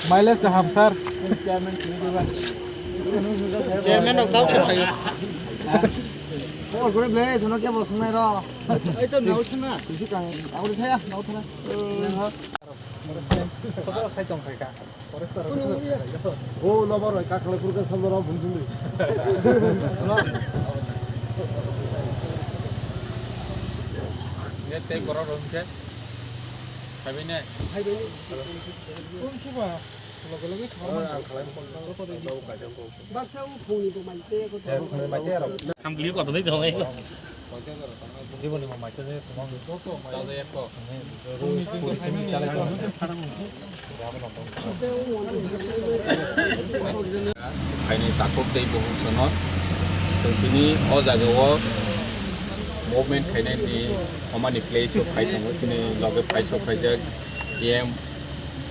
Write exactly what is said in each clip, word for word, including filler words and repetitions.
Mileage kaham, sir. Chairman rok tau se phaio. Khobor kwrwi ble, jono kebo swngnai rw. Ai to nau thana. Bisi kang, aboni saya nau thana. O lobar bai kakhwlai phuru khe somno bumsingdi. Tei borok rok hwnkhe phaibini. Ang khalai. Baksa o phone ni bo mai se ko. Hamkli koto dei tong. Jiboni bo mai se sumang. Phaini takhuk tei bukhuk sono. Tei tini o jaga o movement khainai ni omani place o phai tongo. Chini loge phai sok phaijak E M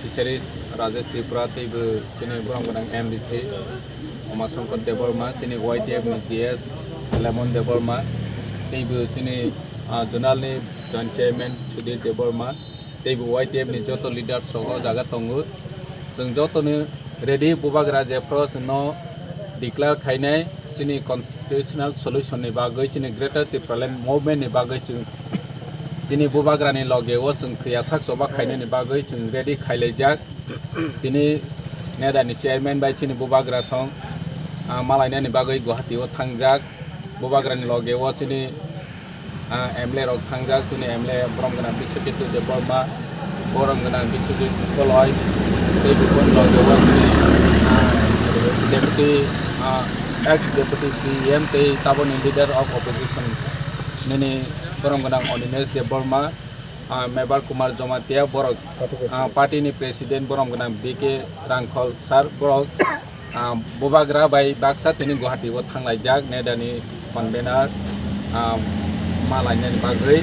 Fisheries Rajesh Tripura tei bo chini borom gwnang M D C Umashankar Debbarma, chini Y T F ni G S Lemon Debbarma, tei bo chini, ah, zonal ni joint chairman Sudhir Debbarma, tei bo Y T F ni joto leaders rok o jaga tongo. Chwng joto no ready, bubagra jephru chwngno declare khainai chini constitutional solution ni bagwi, chini Greater Tipraland movement ni bagwi chwng chini bubagra ni loge o chwng thwiyasak choba khainani bagwi chwng ready khailaijak. Tini neda ni chairman bai chini bubagra song, ah, malainani bagwi Guwahati o thangjak. Bubagra ni loge o chini, ah, M L A rok thangjak, chini M L A borom gwnang Biswaketu Debbarma, borom gwnang Biswajit Koloi, tei bini loge o chini, ah, deputy, ah, ex deputy C E M tei taboni leader of opposition nini borom gwnang Animesh Debbarma, ah, Mebar Kumar Jamatia, borok, ah, party ni president borom gwnang B K Rangkhol sir, borok, ah, bubagra bai baksa tini Guwahati o thanglaijak neda ni convener, ah, malainani bagwi.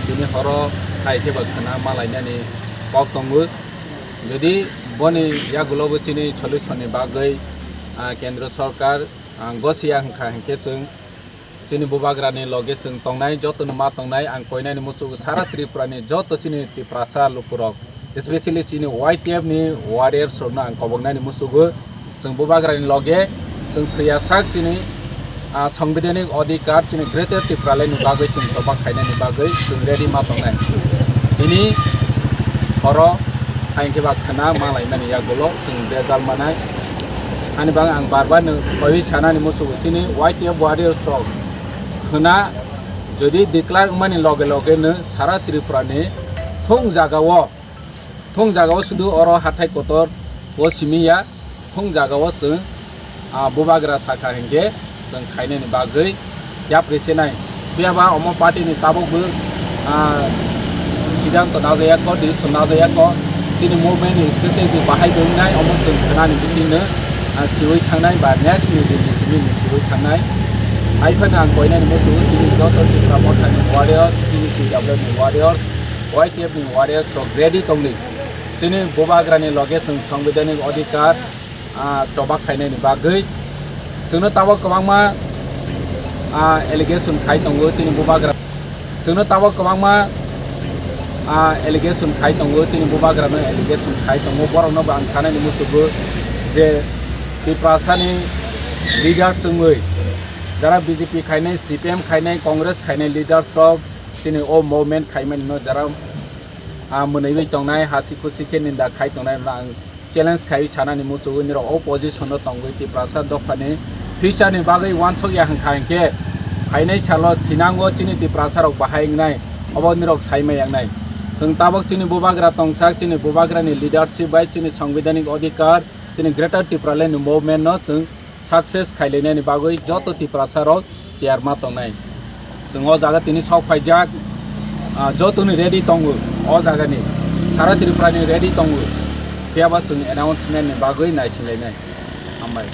Tini horo hai khe bo khwna malainani kok tongo. Jodi boni yagulo bo chini solution ni bagwi, ah, kendro sorkar, ah, gosiya hwnkha hinkhe chwng chini bubagra ni loge chwng tongnai, joto no ma tongnai, ang koinani muchungo sara Tripura ni joto chini Tiprasa lukurok, especially chini Y T F ni warriors rokno ang koboknani muchungo. Chwng bubagra ni loge chwng thwiyasak chini, ah, sangbidhanik adhikar chini Greater Tipraland ni bagwi chwng choba khainani bagwi chwng ready ma tongnai. Tini oro hai khe ba khwna malaimani yagulo chwng bejal manai. Ani bagwi ang bar bar no kaiwi sanani muchungo chini Y T F warriors rok khwna jodi declare wngmani loge loge no sara Tripura ni thung jaga o, thung jaga o sudu oro hathai kotor o simi ya, thung jaga o chwng, ah, bubagra sakha hinkhe chwng khainani bagwi yapri se nai. Phiya ba omo party ni tabuk bo, ah, siddhanto najaya kho, decision najaya kho. Chini movement ni strategy bahai bo wngnai, omo chwng khnani bisingno, ah, siwi thangnai ba next ni din ni simi ni siwi thangnai. Hai phano ang koinani muchungo chini joto Tipra Motha ni warriors, chini T W ni warriors, Y T F ni warriors rok ready tongdi. Chini bubagra ni loge chwng sangbidhanik adhikar, ah, choba khainani bagwi. Chwngno tabuk kwbangma, ah, allegation khai tongo chini bubagra. Chwngno tabuk kwbangma, ah, allegation khai tongo, chini bubagrano allegation khai tongo. Borokno bo ang sanani muchungo je Tiprasani leader chwngwi jara B J P khainai, C P M khainai, Congress khainai leaders rok chini o movement khaimani no jara, ah, mwnwiwi tongnai, hasi khusi khe ninda khai tongnai rokno ang challenge khai sanani muchungo nirok o position o tongwi Tiprasa dophani future ni bagwi uansuk ya hwnkha hinkhe phainai salo thinango chini Tiprasa rok bahai wngnai, obo nirok sai maya wngnai. Chwng tabuk chini bubagra tongsak, chini bubagra ni leadership bai chini sangbidhanik adhikar, chini Greater Tipraland ni movement no chwng success khailainani bagwi joto Tiprasa rok tiyar ma tongnai. Chwng o jaga tini sok phaijak, ah, jotoni ready tongo o jagani. Sara Tripura ni ready tongo. Phiya ba chwng announcement ni bagwi naisinglai nai. Hambai.